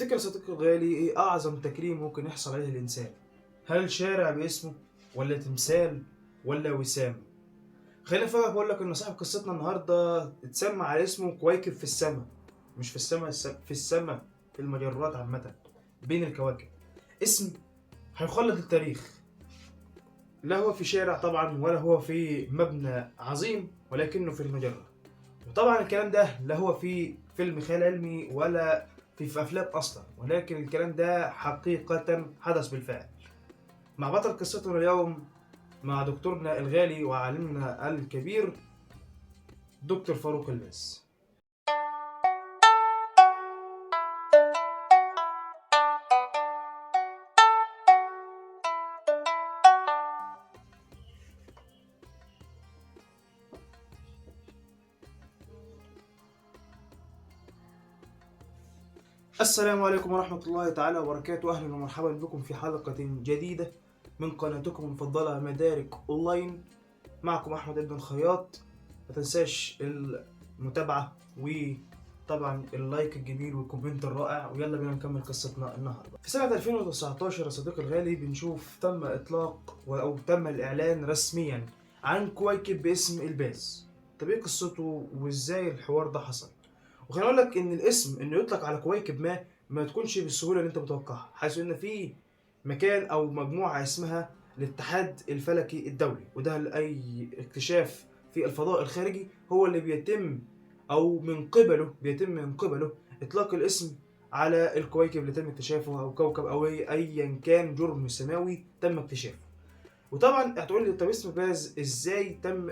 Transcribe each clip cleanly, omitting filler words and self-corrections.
تفتكر يا صديقي الغالي ايه اعظم تكريم ممكن يحصل عليه الانسان؟ هل شارع باسمه، ولا تمثال، ولا وسام؟ خليني افاجئك واقول لك ان صاحب قصتنا النهارده اتسمى على اسمه كويكب في السماء، مش في السماء، في السماء، في المجرات عامة بين الكواكب. اسم هيخلد التاريخ، لا هو في شارع طبعا ولا هو في مبنى عظيم، ولكنه في المجرة. وطبعا الكلام ده لا هو في فيلم خيال علمي ولا في افلام اصلا، ولكن الكلام ده حقيقة حدث بالفعل. مع بطل قصتنا اليوم، مع دكتورنا الغالي وعالمنا الكبير دكتور فاروق الباز. السلام عليكم ورحمة الله تعالى وبركاته، أهلا ومرحبا بكم في حلقة جديدة من قناتكم المفضلة مدارك أونلاين. معكم أحمد ابن الخياط. ما تنساش المتابعة وطبعا ال like الجميل وال comment الرائع، ويلا بينا نكمل قصتنا النهارده. في سنة 2019 يا صديقي الغالي بنشوف تم إطلاق أو تم الإعلان رسميا عن كويكب باسم الباز. طب إيه قصته وإزاي الحوار ده حصل؟ وخليني اقول لك ان الاسم انه يطلق على كويكب ما تكونش بالسهولة اللي انت متوقعها، حيث ان في مكان او مجموعة اسمها الاتحاد الفلكي الدولي، وده لاي اكتشاف في الفضاء الخارجي هو اللي بيتم او من قبله بيتم من قبله اطلاق الاسم على الكويكب اللي تم اكتشافه، او كوكب او ايا كان جرم سماوي تم اكتشافه. وطبعا هتقول لي طب اسم باز ازاي تم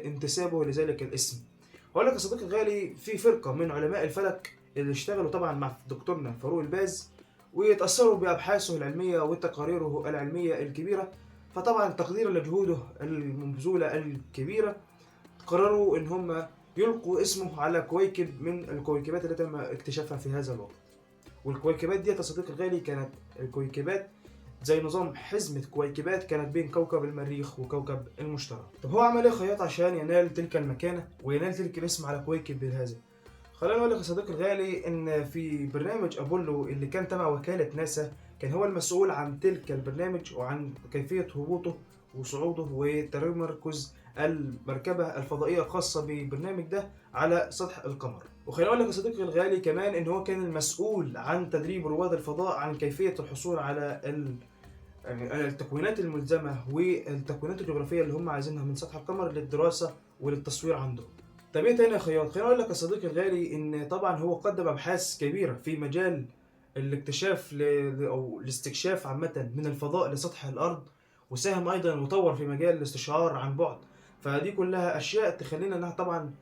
انتسابه لذلك الاسم؟ هقول لك يا صديقي الغالي، في فرقة من علماء الفلك اللي اشتغلوا طبعا مع دكتورنا فاروق الباز ويتأثروا بأبحاثه العلمية وتقاريره العلمية الكبيرة، فطبعا تقديرا لجهوده المبذولة الكبيرة قرروا إن هم يلقوا اسمه على كويكب من الكويكبات اللي تم اكتشافها في هذا الوقت. والكويكبات دي يا صديقي الغالي كانت الكويكبات زي نظام حزمة كويكبات كانت بين كوكب المريخ وكوكب المشتري. طب هو عمل ايه خياط عشان ينال تلك المكانة وينال تلك الاسم على كويكب بهذا؟ خلينا اقول لك يا صديقي الغالي ان في برنامج ابولو اللي كان تبع وكالة ناسا، كان هو المسؤول عن تلك البرنامج وعن كيفية هبوطه وصعوده وتمركز المركبة الفضائية الخاصة بالبرنامج ده على سطح القمر. وخليني اقول لك يا صديقي الغالي كمان ان هو كان المسؤول عن تدريب رواد الفضاء عن كيفية الحصول على التكوينات الملزمة والتكوينات الجغرافية اللي هم عايزينها من سطح القمر للدراسة وللتصوير عندهم. طب ايه تاني يا خياط؟ خليني اقول لك يا صديقي الغالي ان طبعا هو قدم ابحاث كبيرة في مجال الاكتشاف او الاستكشاف عامة من الفضاء لسطح الارض، وساهم ايضا وطور في مجال الاستشعار عن بعد. فدي كلها اشياء تخلينا انها طبعا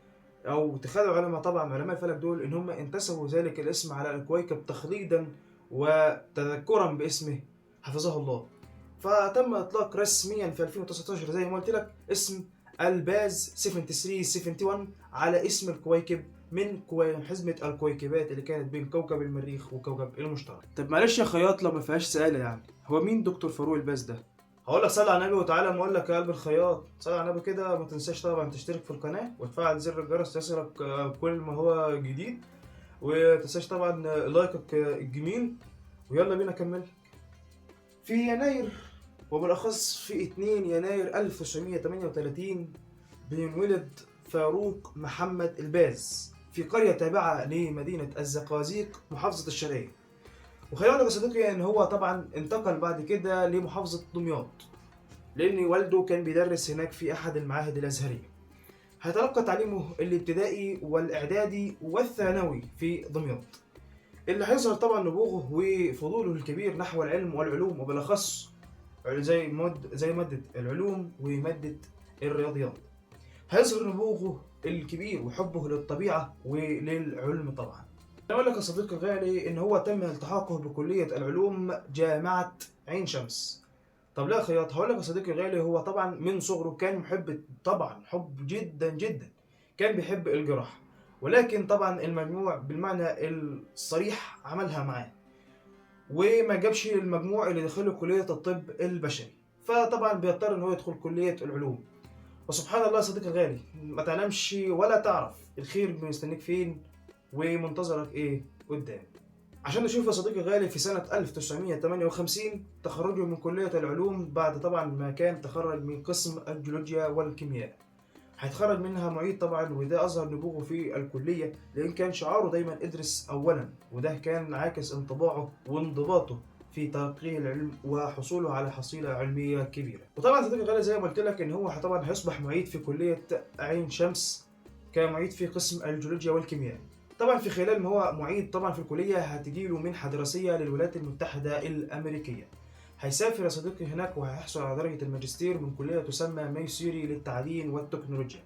او تخلي علماء طبعا علماء الفلك دول ان هم انتسبوا ذلك الاسم على الكويكب تخليدا وتذكرا باسمه حفظه الله. فتم اطلاق رسميا في 2019 زي ما قلت لك اسم الباز 7371 على اسم الكويكب من حزمة الكويكبات اللي كانت بين كوكب المريخ وكوكب المشتري. طب معلش يا خياط لو ما فيهاش سؤال، يعني هو مين دكتور فاروق الباز ده؟ هقول لك صلي على النبي وتعالى ما اقول لك يا قلب الخياط صلي على النبي كده. ما تنساش طبعا تشترك في القناة وتفعل زر الجرس يصلك كل ما هو جديد، وما تنساش طبعا لايكك الجميل، ويلا بينا نكمل. في يناير وبالاخص في 2 يناير 1938 بينولد فاروق محمد الباز في قرية تابعة لمدينة الزقازيق محافظة الشرقية. وخليني اقول لك يا صديقي ان هو طبعا انتقل بعد كده لمحافظة دمياط لان والده كان بيدرس هناك في احد المعاهد الازهرية. هيتلقى تعليمه الابتدائي والاعدادي والثانوي في دمياط، اللي هيظهر طبعا نبوغه وفضوله الكبير نحو العلم والعلوم، وبالاخص زي مادة العلوم ومادة الرياضيات. هيظهر نبوغه الكبير وحبه للطبيعة وللعلم طبعا. أقول لك يا صديقي الغالي إن هو تم التحاقه بكلية العلوم جامعة عين شمس. طب لا يا خياط، هقول لك يا صديقي الغالي هو طبعا من صغره كان محب، طبعا حب جدا جدا، كان بيحب الجراحة، ولكن طبعا المجموع بالمعنى الصريح عملها معاه وما جابش المجموع اللي دخله كلية الطب البشري، فطبعا بيضطر ان هو يدخل كلية العلوم. وسبحان الله يا صديقي الغالي، ما تعلمش ولا تعرف الخير مستنيك فين ومنتظرك ايه قدام. عشان نشوف يا صديقي الغالي، في سنة 1958 تخرجه من كلية العلوم، بعد طبعا ما كان تخرج من قسم الجيولوجيا والكيمياء. هيتخرج منها معيد طبعا، وده أظهر نبوغه في الكلية، لأن كان شعاره دايما ادرس أولا، وده كان عاكس انطباعه وانضباطه في تلقيه العلم وحصوله على حصيلة علمية كبيرة. وطبعا صديقي الغالي زي ما قلت لك إن هو طبعا هيصبح معيد في كلية عين شمس كمعيد في قسم الجيولوجيا والكيمياء. طبعا في خلال ما هو معيد طبعا في الكلية هتجيله منحة دراسية للولايات المتحدة الأمريكية. هيسافر يا صديقي هناك وهيحصل على درجة الماجستير من كلية تسمى ميسوري للتعدين والتكنولوجيا،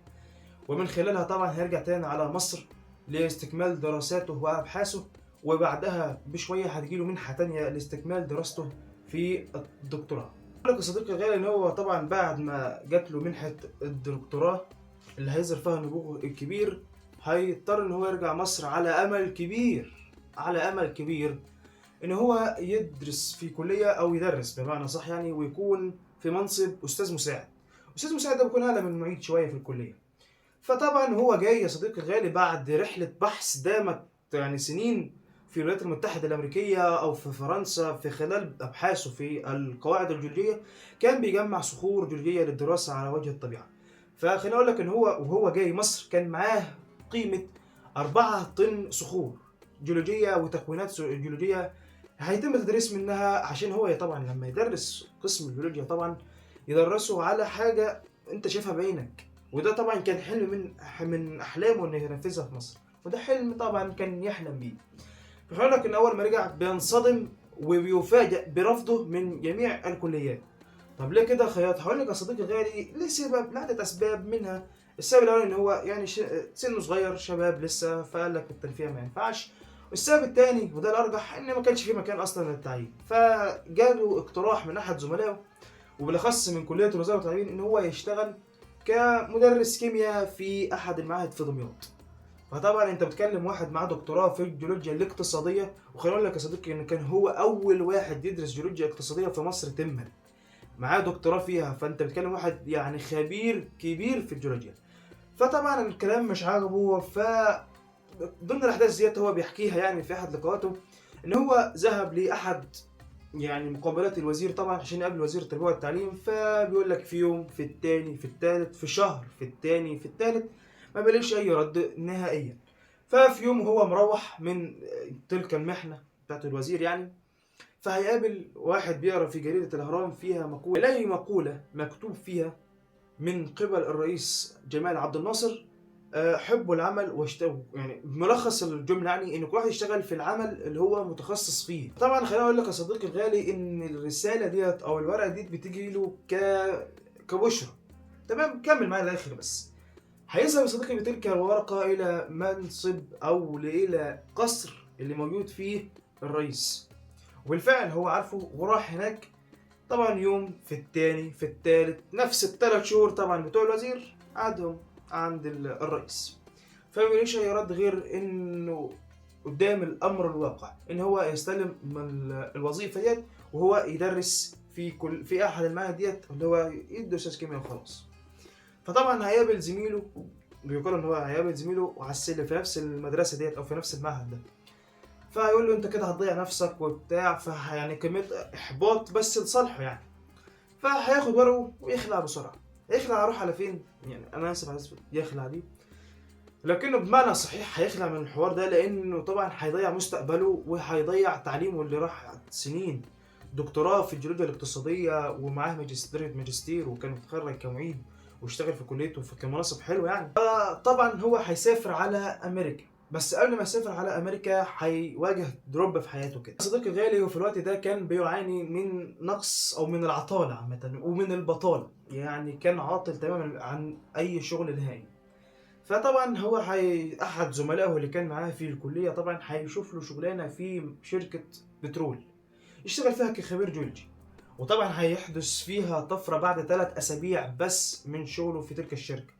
ومن خلالها طبعا هيرجع تاني على مصر لاستكمال دراساته وأبحاثه، وبعدها بشوية هتجيله منحة تانية لاستكمال دراسته في الدكتوراه. أقول لك يا صديقي الغالي إن هو طبعا بعد ما جات له منحة الدكتوراه اللي هيظهر فيها نبوغه الكبير، هيضطر إن هو يرجع مصر على أمل كبير، على أمل كبير إن هو يدرس في كلية أو يدرس بمعنى صح يعني، ويكون في منصب أستاذ مساعد. أستاذ مساعد ده بيكون أعلى من معيد شوية في الكلية. فطبعا هو جاي يا صديقي الغالي بعد رحلة بحث دامت يعني سنين في الولايات المتحدة الأمريكية أو في فرنسا، في خلال أبحاثه في القواعد الجيولوجية كان بيجمع صخور جيولوجية للدراسة على وجه الطبيعة. فخليني أقول لك إن هو وهو جاي مصر كان معاه قيمة 4 طن صخور جيولوجية وتكوينات جيولوجية هيتم تدريس منها، عشان هو طبعا لما يدرس قسم الجيولوجيا طبعا يدرسه على حاجة انت شايفها بعينك، وده طبعا كان حلم من احلامه انه ينفذها في مصر، وده حلم طبعا كان يحلم بيه. فخلينا لك ان اول ما رجع بينصدم وبيفاجئ برفضه من جميع الكليات. طب ليه كده خياط؟ هقول لك يا صديقي الغالي لسبب، لعدة اسباب، منها السبب الاول ان هو يعني سنة صغير، شباب لسه، فقال لك التنفيع ما ينفعش. والسبب الثاني وده الارجح ان ما كانش في مكان اصلا للتعيين، فجاله اقتراح من احد زملائه وبالاخص من كليه الوزارة والتعليم ان هو يشتغل كمدرس كيمياء في احد المعاهد في دمياط. فطبعا انت بتكلم واحد معاه دكتوراه في الجيولوجيا الاقتصادية، وخليني اقول لك يا صديقي ان كان هو اول واحد يدرس جيولوجيا اقتصادية في مصر تما، معاه دكتوراه فيها، فانت بتكلم واحد يعني خبير كبير في الجيولوجيا. فطبعا الكلام مش عاجبه، ف ضمن الاحداث ديت هو بيحكيها يعني في احد لقاءاته ان هو ذهب لاحد يعني مقابلات الوزير طبعا عشان يقابل وزير التربية والتعليم، فبيقول لك في يوم، في الثاني، في الثالث، في شهر، في الثاني، في الثالث، ما بيلاقيش اي رد نهائيا. ففي يوم هو مروح من تلك المحنة بتاعت الوزير يعني، فهيقابل واحد بيقرا في جريدة الاهرام فيها مقولة، يلاقي مقولة مكتوب فيها من قبل الرئيس جمال عبد الناصر، حبوا العمل واشتغلوا، يعني ملخص الجملة يعني ان كل واحد يشتغل في العمل اللي هو متخصص فيه. طبعا خليني اقول لك يا صديقي الغالي ان الرسالة ديت او الورقة ديت بتيجي له كبشرى. تمام، كمل معايا للاخر بس. هيذهب يا صديقي بتلك الورقة الى منصب او الى قصر اللي موجود فيه الرئيس، وبالفعل هو عارفه وراح هناك. طبعا يوم في الثاني في الثالث، نفس الثلاث شهور طبعا بتوع الوزير قعدهم عند الرئيس، فما بيلاقيش اي رد غير انه قدام الامر الواقع ان هو يستلم من الوظيفة ديت وهو يدرس في احد المعاهد ديت اللي هو يدرس استاذ كيمياء وخلاص. فطبعا هيقابل زميله، بيقول ان هو هيقابل زميله على السلم في نفس المدرسة ديت او في نفس المعهد ده، فهيقول له انت كده هتضيع نفسك وبتاع، فيعني كمية احباط بس لصالحه يعني. فهياخد ورقة ويخلع بسرعة. يخلع هيروح على فين؟ يعني انا اسف على يخلع دي، لكنه بمعنى صحيح هيخلع من الحوار ده، لانه طبعا هيضيع مستقبله وهيضيع تعليمه اللي راح سنين، دكتوراه في الجيولوجيا الاقتصادية ومعاه ماجستير، وكان متخرج كمعيد واشتغل في كليته فكان مناصب حلو يعني. فطبعا هو هيسافر على امريكا، بس قبل ما يسافر على امريكا هيواجه drop في حياته كده. صديقي الغالي وفي الوقت ده كان بيعاني من نقص او من العطاله عامة ومن البطالة، يعني كان عاطل تماما عن اي شغل نهائي. فطبعا هو احد زملائه اللي كان معاه في الكلية طبعا هيشوف له شغلانة في شركة بترول يشتغل فيها كخبير جيولوجي، وطبعا هيحدث فيها طفرة بعد 3 اسابيع بس من شغله في تلك الشركة.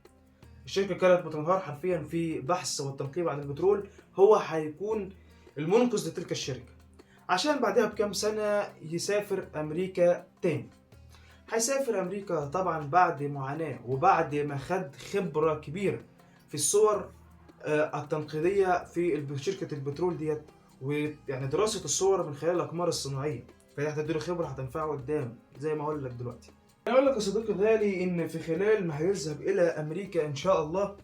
الشركة كانت بتنهار حرفيا في بحث والتنقيب عن البترول، هو هيكون المنقذ لتلك الشركة، عشان بعدها بكام سنة يسافر أمريكا تاني. هيسافر أمريكا طبعا بعد معاناة وبعد ما خد خبرة كبيرة في الصور التنقيبية في شركة البترول ديت، ويعني دراسة الصور من خلال الاقمار الصناعية، فدي هتديله خبره هتنفعه قدام زي ما اقول لك دلوقتي. انا اقول لك يا صديقي الغالي ان في خلال ما هيذهب الى امريكا ان شاء الله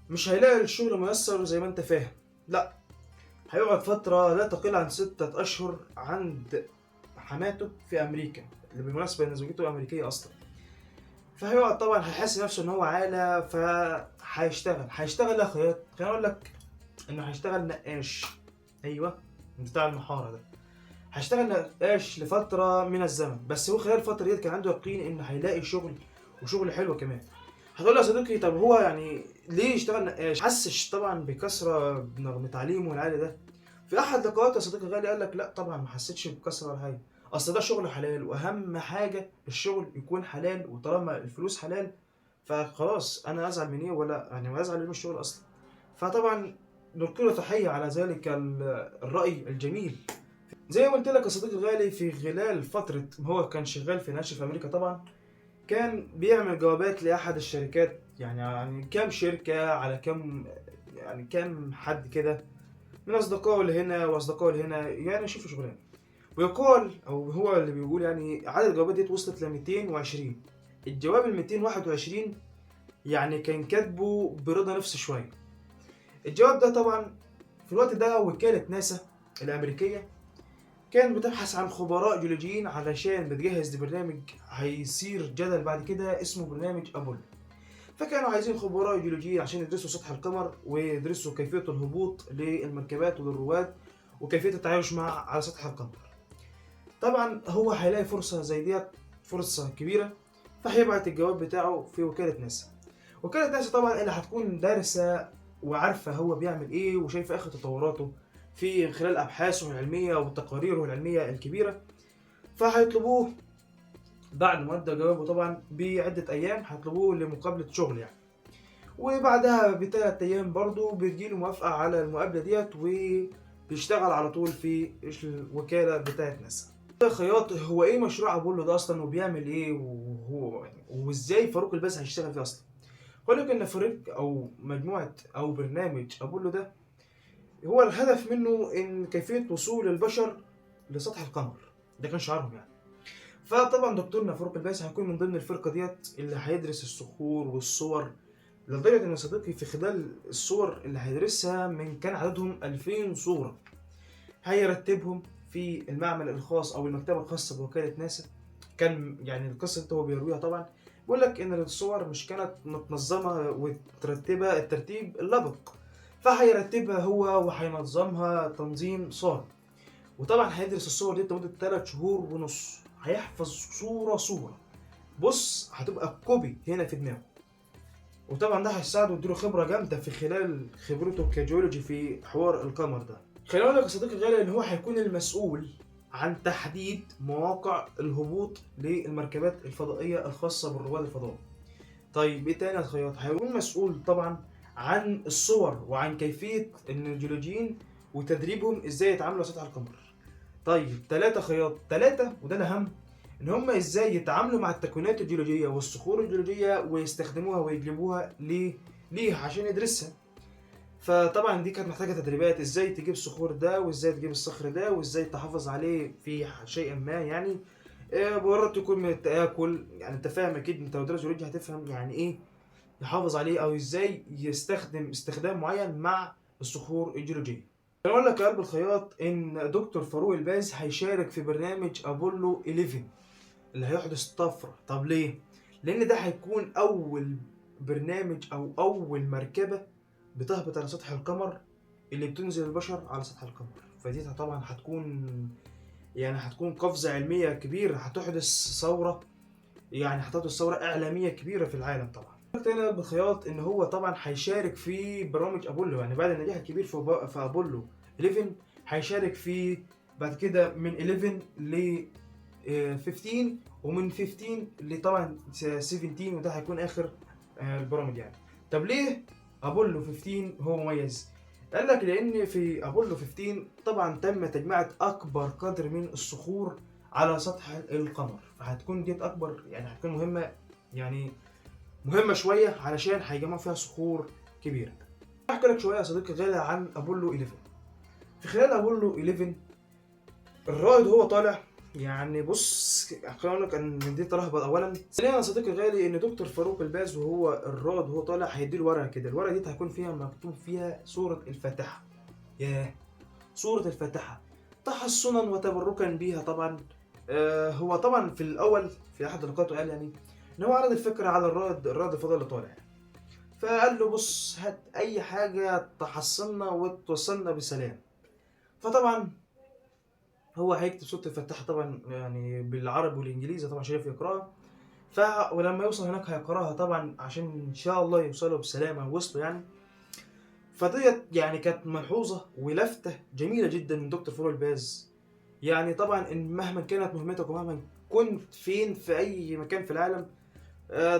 مش هيلاقي الشغل ميسر زي ما انت فاهم، لا، هيقعد فترة لا تقل عن 6 أشهر عند حماته في أمريكا، اللي بالمناسبة إن زوجته أمريكية أصلا. فهيقعد طبعا هيحس نفسه إن هو عالة، فهيشتغل، هيشتغل لا خياط، خليني أقول لك إنه هيشتغل نقاش، أيوه بتاع المحارة ده، هيشتغل نقاش لفترة من الزمن. بس هو خلال الفترة دي كان عنده يقين إنه هيلاقي شغل، وشغل حلو كمان. هتقول لي يا صديقي طب هو يعني ليه يشتغل نقاش؟ حسش طبعا بكسرة رغم تعليمه العالي ده. في احد لقاءاته يا صديقي الغالي قال لك لا طبعا ما حسيتش بكسره ولا حاجة، اصل ده شغل حلال، واهم حاجة الشغل يكون حلال، وطالما الفلوس حلال فخلاص انا ازعل من ايه، ولا يعني ازعل من الشغل اصلا. فطبعا نلقي له تحية على ذلك الراي الجميل. زي ما قلت لك يا صديقي الغالي، في خلال فترة ما هو كان شغال في ناشف في امريكا طبعا كان بيعمل جوابات لاحد الشركات، يعني كام شركة على كام، يعني كام حد كده من اصدقائه اللي هنا واصدقائه اللي هنا، يعني شوفوا شغلانة. ويقال او هو اللي بيقول يعني عدد الجوابات دي وصلت ل 220. الجواب ال 221 يعني كان كاتبه برضا نفسه شوية. الجواب ده طبعا في الوقت ده وكالة ناسا الامريكية كان بتبحث عن خبراء جيولوجيين علشان بتجهز لبرنامج هيصير جدل بعد كده اسمه برنامج ابولو. فكانوا عايزين خبراء جيولوجيين عشان يدرسوا سطح القمر ويدرسوا كيفية الهبوط للمركبات وللرواد وكيفية التعايش مع على سطح القمر. طبعا هو هيلاقي فرصة زي ديت، فرصة كبيرة، فهيبعت الجواب بتاعه في وكالة ناسا. وكالة ناسا طبعا اللي هتكون دارسة وعارفة هو بيعمل ايه وشايفة اخر تطوراته في خلال ابحاثه العلمية وتقاريره العلمية الكبيرة. فهيطلبوه بعد ما ادى جوابه طبعا بعدة ايام، هيطلبوه لمقابلة شغل يعني. وبعدها ب3 ايام برضه بتجيله موافقة على المقابلة ديت، وبيشتغل على طول في الوكالة بتاعة ناسا. خياط هو ايه مشروع ابولو ده اصلا، وبيعمل ايه، وهو وازاي فاروق الباز هيشتغل فيه اصلا؟ اقول لك ان فريق او مجموعة او برنامج ابولو ده هو الهدف منه ان كيفية وصول البشر لسطح القمر، ده كان شعارهم يعني. فطبعا دكتورنا فاروق الباز هيكون من ضمن الفرقة ديت اللي هيدرس الصخور والصور، لدرجة ان صديقي في خلال الصور اللي هيدرسها من كان عددهم 2000 صوره، هيرتبهم في المعمل الخاص او المكتبة الخاصة بوكاله ناسا. كان يعني القصة اللي هو بيرويها طبعا بيقول لك ان الصور مش كانت متنظمه وترتبها الترتيب اللبق، فهيرتبها هو وهينظمها تنظيم صارم. وطبعا هيدرس الصور دي لمدة 3 شهور ونص، هيحفظ صوره صوره، بص هتبقى copy هنا في دماغه. وطبعا ده هيساعده ويديله خبره جامدة في خلال خبرته كجيولوجي في حوار القمر ده. خليني اقول لك يا صديقي الغالي ان هو هيكون المسؤول عن تحديد مواقع الهبوط للمركبات الفضائية الخاصة بالرواد الفضاء. طيب ايه تاني يا خياط؟ هيكون مسؤول طبعا عن الصور وعن كيفية ان الجيولوجيين وتدريبهم ازاي يتعاملوا على سطح القمر. طيب 3 خياط، 3 وده الاهم، ان هم ازاي يتعاملوا مع التكوينات الجيولوجيه والصخور الجيولوجيه ويستخدموها ويجلبوها ليه عشان يدرسها. فطبعا دي كانت محتاجه تدريبات، ازاي تجيب الصخور ده وازاي تجيب الصخر ده وازاي تحافظ عليه في شيء ما، يعني مرات يكون من التآكل، يعني انت فاهم اكيد، انت لو دارس جيولوجيا هتفهم يعني ايه يحافظ عليه او ازاي يستخدم استخدام معين مع الصخور الجيولوجيه. اقول لك يا قلب الخياط ان دكتور فاروق الباز هيشارك في برنامج ابولو 11 اللي هيحدث طفرة. طب ليه؟ لان ده هيكون اول برنامج او اول مركبة بتهبط على سطح القمر اللي بتنزل البشر على سطح القمر. فدي طبعا هتكون يعني هتكون قفزه علمية كبيرة، هتحدث ثورة، يعني هتحدث ثورة اعلامية كبيرة في العالم. طبعا تاني بالخياط ان هو طبعا هيشارك في برامج ابولو، يعني بعد النجاح الكبير في ابولو 11 هيشارك في بعد كده من 11 ل 15، ومن 15 لطبعا 17، وده هيكون اخر البرامج يعني. طب ليه ابولو 15 هو مميز؟ قال لك لان في ابولو 15 طبعا تم تجميع اكبر قدر من الصخور على سطح القمر، فهتكون ديت اكبر، يعني هتكون مهمة، يعني مهمة شوية علشان هيجمعوا فيها صخور كبيرة. احكي لك شوية يا صديقي الغالي عن ابولو 11. في خلال ابولو 11 الرائد هو طالع، يعني بص خلينا اقول لك ان دي رهبة اولا. ثانيا يا صديقي الغالي ان دكتور فاروق الباز وهو الرائد وهو طالع هيديله ورقة كده، الورقة دي هيكون فيها مكتوب فيها سورة الفاتحة. ياه، سورة الفاتحة تحصنا وتبركا بيها. طبعا هو طبعا في الاول في احد لقاءاته قال يعني ان هو عرض الفكرة على الرائد الفضاء اللي طالع، فقال له بص هات اي حاجة تحصلنا وتوصلنا بسلام. فطبعا هو هيكتب سورة الفاتحة طبعا يعني بالعربي والانجليزي طبعا عشان يعرف يقراها، ولما يوصل هناك هيقراها طبعا عشان ان شاء الله يوصلوا بسلامه ووصلوا يعني. فديت يعني كانت ملحوظة ولفته جميلة جدا من دكتور فاروق الباز. يعني طبعا ان مهما كانت مهمتك ومهما كنت فين في اي مكان في العالم،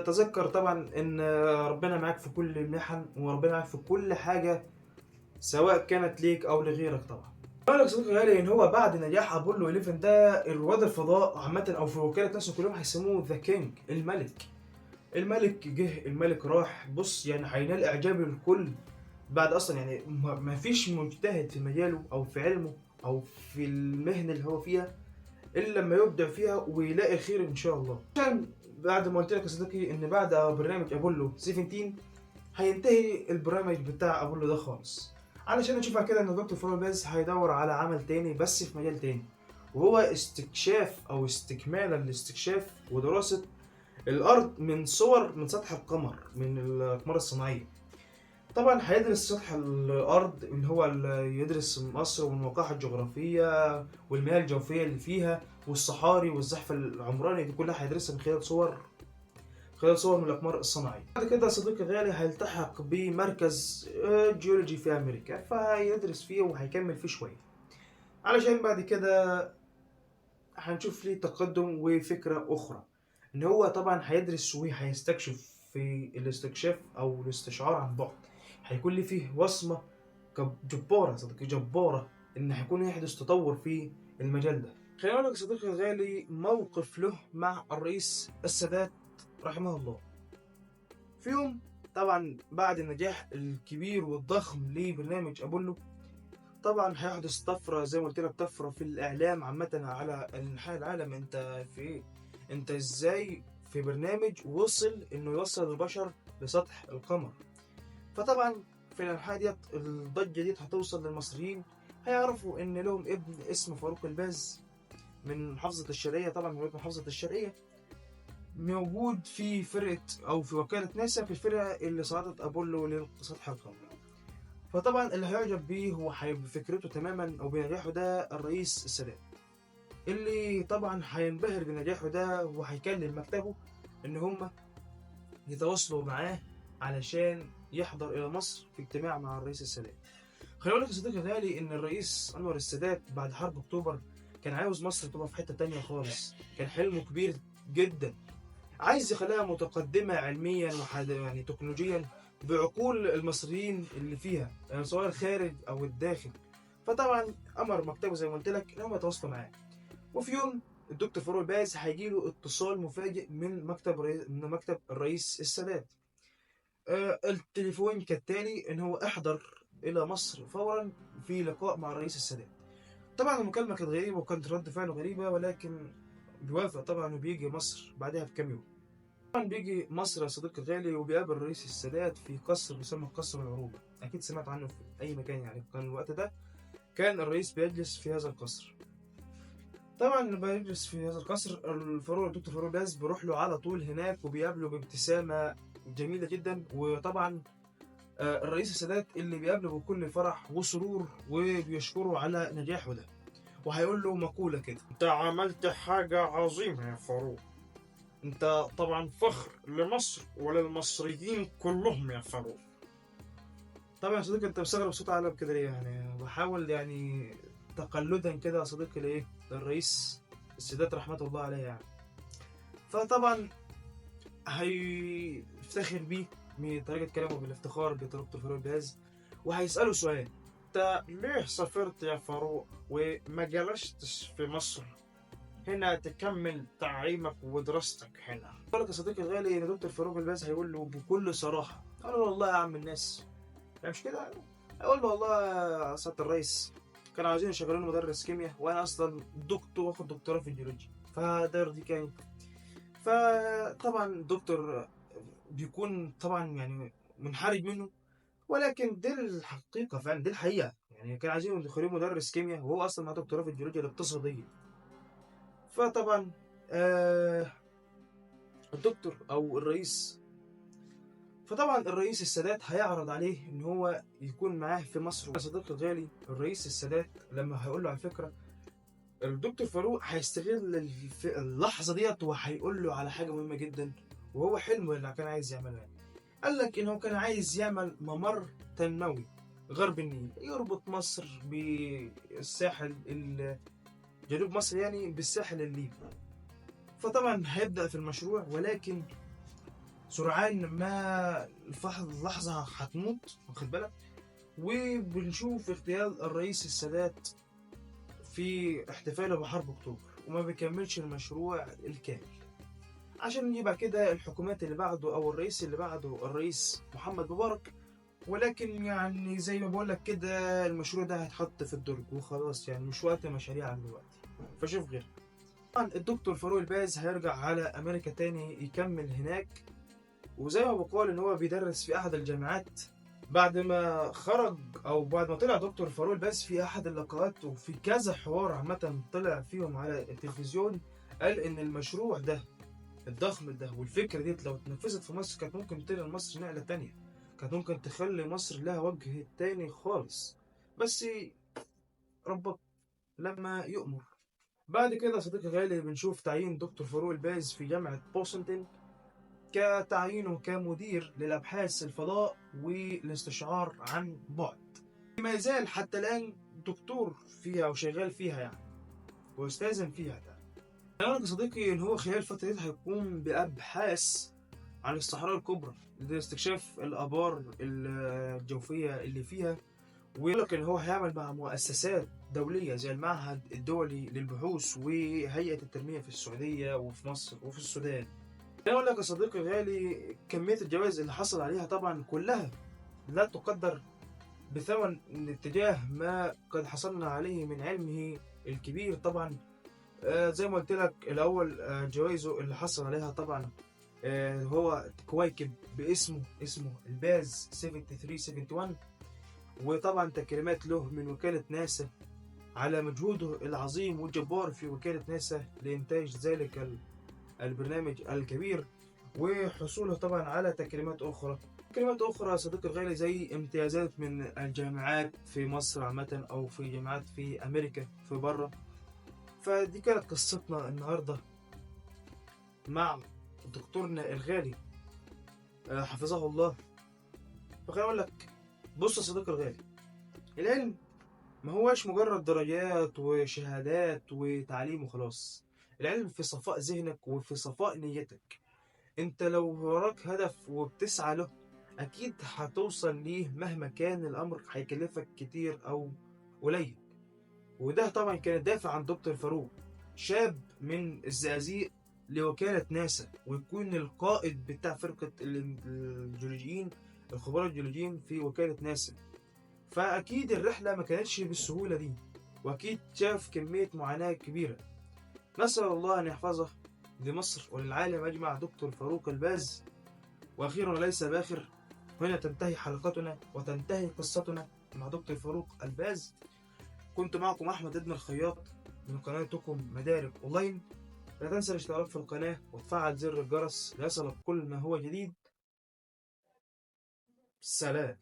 تذكر طبعا ان ربنا معاك في كل المحن وربنا معاك في كل حاجة سواء كانت ليك او لغيرك. طبعا اقول لك صديقي غالي ان هو بعد نجاح ابولو 11 ده رواد الفضاء عامة او في وكالة ناسا كلهم هيسموه the king، الملك. الملك جه، الملك راح، بص يعني هينال اعجاب الكل بعد اصلا يعني ما فيش مجتهد في مجاله او في علمه او في المهنة اللي هو فيها الا لما يبدع فيها ويلاقي خير ان شاء الله. عشان بعد ما قلت لك يا صديقي ان بعد برنامج ابولو 17 هينتهي البرنامج بتاع ابولو ده خالص، علشان نشوفها كده ان دكتور فاروق الباز هيدور على عمل تاني بس في مجال تاني، وهو استكشاف او استكمالا لاستكشاف ودراسة الارض من صور من سطح القمر، من الاقمار الصناعية. طبعا هيدرس سطح الارض ان هو يدرس مصر والمواقع الجغرافية والمياه الجوفيه اللي فيها والصحاري والزحف العمراني، دي كلها هيدرسها من خلال صور من الاقمار الصناعية. بعد كده صديقي الغالي هيلتحق بمركز جيولوجي في امريكا، فهيدرس فيه وهيكمل فيه شوية، علشان بعد كده هنشوف ليه تقدم وفكره اخرى ان هو طبعا هيدرس وهيستكشف في الاستكشاف او الاستشعار عن بعد. هيكون ليه فيه وصمة جبارة صديقي، جبارة، ان هيكون يحدث تطور في المجال ده. خليني اقول لك صديقي الغالي موقف له مع الرئيس السادات رحمه الله. في يوم طبعا بعد النجاح الكبير والضخم لبرنامج ابولو، طبعا هيحدث طفرة زي ما قلت لك، طفرة في الاعلام عامة على انحاء العالم. انت في ايه؟ انت ازاي في برنامج وصل انه يوصل البشر لسطح القمر؟ فطبعا في الانحاء ديت الضجة ديت هتوصل للمصريين، هيعرفوا ان لهم ابن اسمه فاروق الباز من محافظة الشرقية، طبعا من محافظة الشرقية، موجود في فرقه او في وكالة ناسا في الفرقة اللي صعدت ابولو لسطح القمر. فطبعا اللي هيعجب بيه هو بفكرته تماما او بنجاحه ده الرئيس السادات، اللي طبعا هينبهر بنجاحه ده وهيكلم مكتبه ان هم يتواصلوا معاه علشان يحضر الى مصر في اجتماع مع الرئيس السادات. خليني اقول لك يا صديقي الغالي ان الرئيس انور السادات بعد حرب اكتوبر كان عاوز مصر تبقى في حتة تانية خالص، كان حلمه كبير جدا، عايز يخليها متقدمة علميا يعني تكنولوجيا بعقول المصريين اللي فيها، يعني سواء الخارج او الداخل. فطبعا امر مكتبه زي ما قلت لك ان هم يتواصلوا معاه. وفي يوم الدكتور فاروق الباز هيجي له اتصال مفاجئ من مكتب الرئيس السادات. التليفون كالتالي، ان هو احضر الى مصر فورا في لقاء مع الرئيس السادات. طبعا المكالمة كانت غريبة وكانت رد فعله غريبة، ولكن بيوافق طبعا وبيجي مصر بعدها بكام يوم. طبعا بيجي مصر يا صديقي الغالي وبيقابل الرئيس السادات في قصر بيسمى قصر العروبة، اكيد سمعت عنه في اي مكان يعني. كان الوقت ده كان الرئيس بيجلس في هذا القصر. طبعا لما بيجلس في هذا القصر الدكتور فاروق الباز بيروح له على طول هناك وبيقابله بابتسامة جميلة جدا. وطبعا الرئيس السادات اللي بيقابله بكل فرح وسرور وبيشكره على نجاحه ده، وهيقول له مقولة كده: انت عملت حاجة عظيمة يا فاروق، انت طبعا فخر لمصر وللمصريين كلهم يا فاروق. طبعا يا صديقي انت مستغرب صوت عالم كده ليه؟ يعني بحاول يعني تقلدا كده يا صديقي لايه؟ للرئيس السادات رحمه الله عليه يعني. فطبعا هيفتخر بيه من طريقة كلامه بالافتخار بدكتور فاروق الباز، وهيسأله سؤال: انت ليه سافرت يا فاروق وما جلستش في مصر هنا تكمل تعليمك ودراستك هنا؟ قال لك يا صديقي الغالي ان دكتور فاروق الباز هيقول له بكل صراحة، قال له والله يا عم الناس، يعني مش كده، هيقول له والله يا سيادة الرئيس كانوا عاوزين يشغلوني مدرس كيمياء وانا اصلا دكتور واخد دكتوراه في الجيولوجيا، فده يرضيك يعني؟ فطبعا الدكتور بيكون طبعا يعني منحرج منه، ولكن دي الحقيقة فعلا، دي الحقيقة. يعني كان عايزين يدخلوه مدرس كيمياء وهو اصلا معاه دكتوراه في الجيولوجيا الاقتصادية. فطبعا الدكتور او الرئيس، فطبعا الرئيس السادات هيعرض عليه ان هو يكون معاه في مصر. صديقي الغالي الرئيس السادات لما هيقول له على فكرة، الدكتور فاروق هيستغل اللحظة ديت وهيقول له على حاجة مهمة جدا، وهو حلمه اللي كان عايز يعملها. قال لك ان هو كان عايز يعمل ممر تنموي غرب النيل يربط مصر بالساحل جنوب مصر يعني بالساحل الليبي. فطبعا هيبدأ في المشروع، ولكن سرعان ما اللحظة هتموت، واخد بالك. وبنشوف اغتيال الرئيس السادات في احتفاله بحرب اكتوبر، وما بيكملش المشروع الكامل، عشان يبقى كده الحكومات اللي بعده او الرئيس اللي بعده الرئيس محمد مبارك. ولكن يعني زي ما بقول لك كده المشروع ده هيتحط في الدرج وخلاص، يعني مش وقت مشاريع دلوقتي، فشوف غيره. طبعا الدكتور فاروق الباز هيرجع على امريكا تاني يكمل هناك، وزي ما بقول ان هو بيدرس في احد الجامعات. بعد ما خرج او بعد ما طلع دكتور فاروق الباز في احد اللقاءات وفي كذا حوار عامة طلع فيهم على التلفزيون، قال ان المشروع ده الضخم ده والفكرة ديت لو اتنفذت في مصر كانت ممكن تنقل مصر نقلة تانية، كانت ممكن تخلي مصر لها وجه تاني خالص، بس ربك لما يؤمر. بعد كده صديقي غالي بنشوف تعيين دكتور فاروق الباز في جامعة بوسنتن كتعيينه كمدير للأبحاث الفضاء والاستشعار عن بعد. ما يزال حتى الآن دكتور فيها وشغال فيها يعني، واستاذ فيها ده. أنا صديقي إن هو خلال الفترة دي هيقوم بأبحاث عن الصحراء الكبرى لاستكشاف الآبار الجوفية اللي فيها، ويقول لك إن هو هيعمل مع مؤسسات دولية زي المعهد الدولي للبحوث وهيئة التنمية في السعودية وفي مصر وفي السودان. أنا أقول لك يا صديقي الغالي كمية الجوائز اللي حصل عليها طبعا كلها لا تقدر بثمن اتجاه ما قد حصلنا عليه من علمه الكبير. طبعا زي ما قلت لك الأول، جوائزه اللي حصل عليها طبعا هو كويكب باسمه، اسمه الباز 7371، وطبعا تكريمات له من وكالة ناسا على مجهوده العظيم والجبار في وكالة ناسا لإنتاج ذلك البرنامج الكبير، وحصوله طبعا على تكريمات أخرى. تكريمات أخرى صديقي الغالي زي امتيازات من الجامعات في مصر عامة أو في جامعات في أمريكا في بره. فدي كانت قصتنا النهاردة مع دكتورنا الغالي حفظه الله. فخليني أقول لك بص يا صديقي الغالي، العلم ما هواش مجرد درجات وشهادات وتعليم وخلاص. العلم في صفاء ذهنك وفي صفاء نيتك. انت لو وراك هدف وبتسعى له اكيد هتوصل ليه مهما كان الامر هيكلفك كتير او قليل. وده طبعا كان الدافع عن دكتور فاروق، شاب من الزقازيق لوكالة ناسا، ويكون القائد بتاع فرقة الجيولوجيين، الخبراء الجيولوجيين في وكالة ناسا. فأكيد الرحلة ما كانتش بالسهولة دي، وأكيد شاف كمية معاناة كبيرة. نسأل الله أن يحفظه لمصر وللعالم أجمع دكتور فاروق الباز. وأخيرا وليس بآخر، هنا تنتهي حلقتنا وتنتهي قصتنا مع دكتور فاروق الباز. كنت معكم أحمد ابن الخياط من قناتكم مدارك أونلاين. لا تنسى الاشتراك في القناة وتفعل زر الجرس ليصلك كل ما هو جديد. سلام.